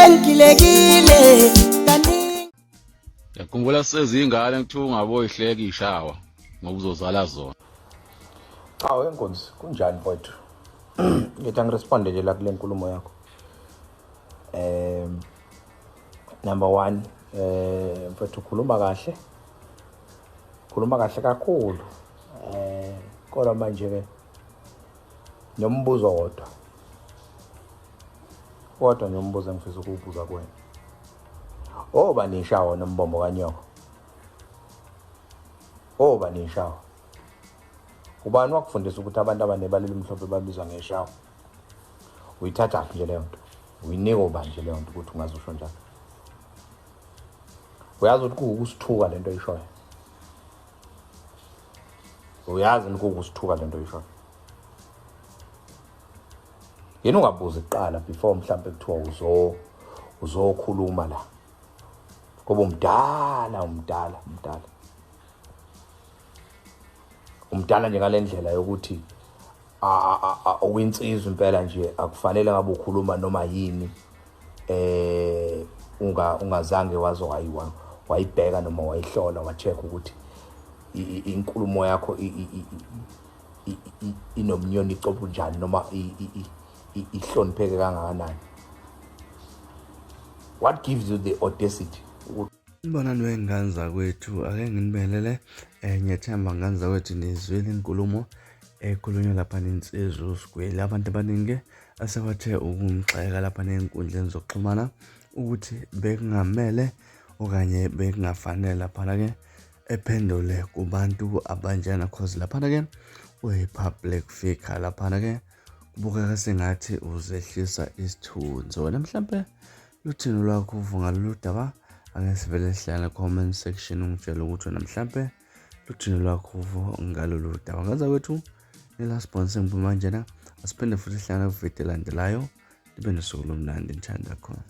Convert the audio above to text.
Sengilekile kaningi. Ngiyakhumbula sisezingane kuthiwa ungaboyihleka ishawa ngoba uzozala zona. Cha wenkunzi kunjani mfowethu? Ngithi angiresponde nje la kule nkulumo yakho. Number 1 mfowethu ukhuluma kahle. Khuluma kahle kakhulu. Kodwa manje ke nombuzo wodwa. Kodwa nombuzo engifisa ukuwubuza kuwena. Oba nishawo nombombo kanyoko. Oba nishawo. Ubani wakufundisa ukuthi abantu abanebala elimhlophe babizwa ngeshawo? Uyithathaphi nje leyo nto? Uyinika ubani nje leyo nto ukuthi ungaze usho njalo? Uyazi ukuthi kuwukusithuka lento oyishoyo? Uyazi ukuthi kuwukusithuka lento oyishoyo? Yini ungabuzi kuqala before mhlambe kuthiwa uzokhuluma la? Ngoba umdala, umdala, umdala. Umdala nje ngale ndlela yokuthi uyinsizwa impela nje, akufanele ngabe ukhuluma noma yini ungazange waze wayibheka noma wayihlola, wacheck ukuthi inkulumo yakho inomnyoni icobo njani noma ihlonipheke kangakanani. What gives you the audacity? Sanibonani wey'ngane zakwethu, ake nginibelele. Ngiyethemba ngane zakwethu nizwile inkulumo ekhulunywa lapha nensizwa uSgwili. Abantu abaningi asebathe ukumgxeka lapha ney'nkundleni zokuxhumana ukuthi bekungamele okanye bekungafanele laphana-ke ephendule kubantu abanjena, cause laphana-ke uyi-public figure, laphana-ke kubukeka sengathi uzehlisa isithunzi. Wena mhlampe luthini lwakho uvo ngalolu daba? Ake sivele sihlale comment section ungitshele ukuthi wena mhlampe luthini lwakho uvo ngalolu daba. Ngaza kwethu nila sponsor ngiphuma njena, asiphinde futhi sihlangane kuvidiyo elandelayo. Libe nosuku lomnandi, ngithanda khona.